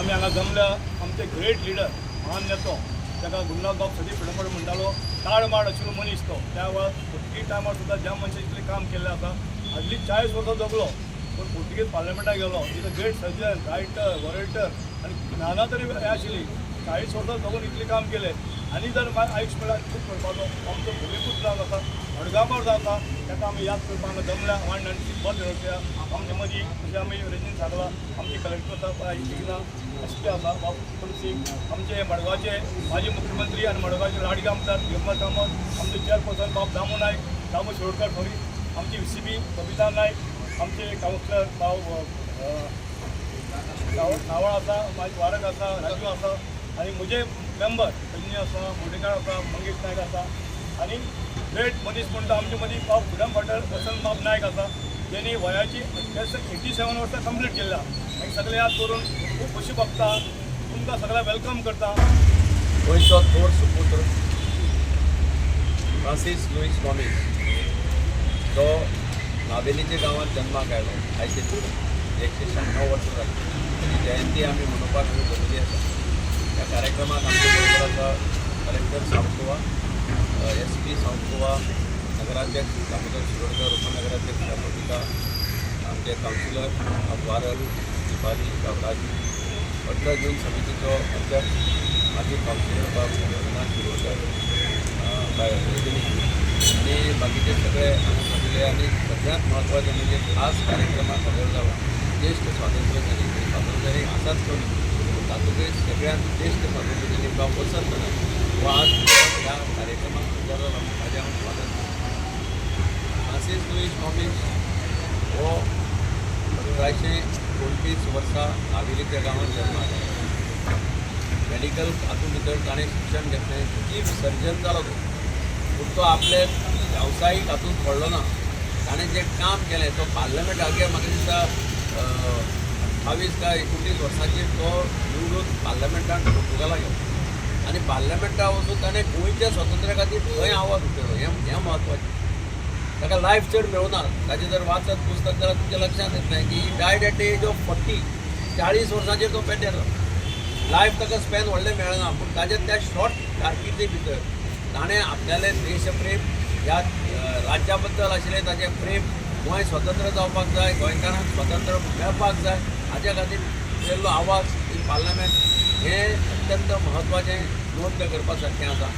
आमी हांगा जमल्या. आमचे ग्रेट लिडर, महान नेतो, ताका गुरुनाथ बाब सदीं फुडें म्हणटालो, ताडमाड आशिल्लो मनीस तो. त्या वेळार पोर्तुगीज टायमार सुद्दां ज्या मनशान इतलें काम केल्लें आसा, हार्डली 40 वर्सां जगलो, पूण पोर्तुगीज पार्लमेंटाक गेलो. Is a great surgeon, writer, orator आनी नाना तरी हें आशिल्ली. 40 वर्सां जगून इतलें काम केलें आनी जर आयुश्य मेळ्ळ्यार खूब करपाचो. आमचो भुमीपूत्र जावन आसा, मडगांवकार जावन आसा, ताका आमी याद करपाक हांगा जमल्या. 196 बर्थ आमचे मदीं. जशें आमी रेजीन सांगलां, आमचे कलेक्टर आसा, इग्ना एस पी आसा बाब सिंग, आमचे मडगांवचे माजी मुख्यमंत्री आनी मडगांवचे लाडके आमदार दिगंबर कामत, आमचे चेअरपर्सन बाब दामू नायक, दामू शिरोडकर सॉरी, आमची V C P Babita Naik, आमचे कावन्सिलर बाब सावळ आसा, मागीर वारक आसा, राजू आसा आनी म्हजे मेंबर रजनी आसा, मोडेकार आसा, मंगेश नायक आसा आनी ग्रेट मनीस म्हणटा आमचे मदीं बाब फ्रिडम फायटर वसंत बाब नायक आसा, जेणी वयाची 87 वर्सां कंप्लीट केल्या. मागीर सगळे याद करून खूब खोशी भोगता. तुमकां सगळ्यांक welcome करता. गोंयचो थोर सुपुत्र फ्रांसीस लुईस गॉमीस, जो नावेलीच्या गांवांत जन्माक आयलो, आयज 196 वर्सां जाली. ताची जयंती आमी मनोवपाक आमी जमिल्ली आसा. ह्या कार्यक्रमाक आमचे बरोबर आसा collector south Goa, S P south Goa, नगराध्यक्ष दामोदर शिरोडकर, उपनगराध्यक्ष बबिता, आमचे कावन्सिलर वारल, दीपाली, राजू, 18 जून समितीचो अध्यक्ष माजी कावन्सिलर बाब रघुनाथ शिरोडकर, बाय रजनी आनी बाकीचे सगळे हांगा जमिल्ले. आनी सगळ्यांत म्हत्वाचें म्हणजे खास कार्यक्रमाक हजर जाला ज्येश्ठ स्वातंत्र्य सैनीक. स्वातंत्र्य सैनीक आसाच कमी, पूण तातूंतय सगळ्यांत ज्येश्ठ स्वातंत्र्य सैनीक बाब वसंत नायक हो आज ह्या कार्यक्रमाक हजर जाला, ताजें हांव स्वागत करतां. फ्रांसीस लुईस गॉमीस हो 1829 वर्सा नावेलीच्या गांवांत जल्माक आयलो. मेडिकल हातूंत भितर ताणें शिक्षण घेतलें. चीफ सर्जन जालो तो, पूण तो आपले वेवसायीक हातूंत पडलो ना. ताणें जें काम केलें, तो पार्लमेंटाक, म्हाका दिसता 28 काय 29 वर्सांचेर तो निवडून पार्लमेंटान पोर्तुगाला गेलो आनी पार्लमेंटा वचून ताणें गोंयच्या स्वातंत्र्या खातीर थंय आवाज उठयलो. हें हें म्हत्वाचें. ताका लायफ चड मेळुना. ताचें जर वाचत पुस्तक जाल्यार तुमच्या लक्षांत येतलें की died at age of 40. 40 वर्सांचेर तो पेड्ड्यार जालो. लायफ ताका स्पॅन व्हडलें मेळना, पूण ताच्या त्या शॉर्ट कारकिर्दी भितर ताणें आपल्यालें देशप्रेम, ह्या राज्या बद्दल आशिल्लें ताचें प्रेम, गोंय स्वतंत्र जावपाक जाय, गोंयकारांक स्वतंत्र मेळपाक जाय, हाज्या खातीर केल्लो आवाज इन पार्लमेंट हें अत्यंत म्हत्वाचें नोंद करपा सारकें आसा.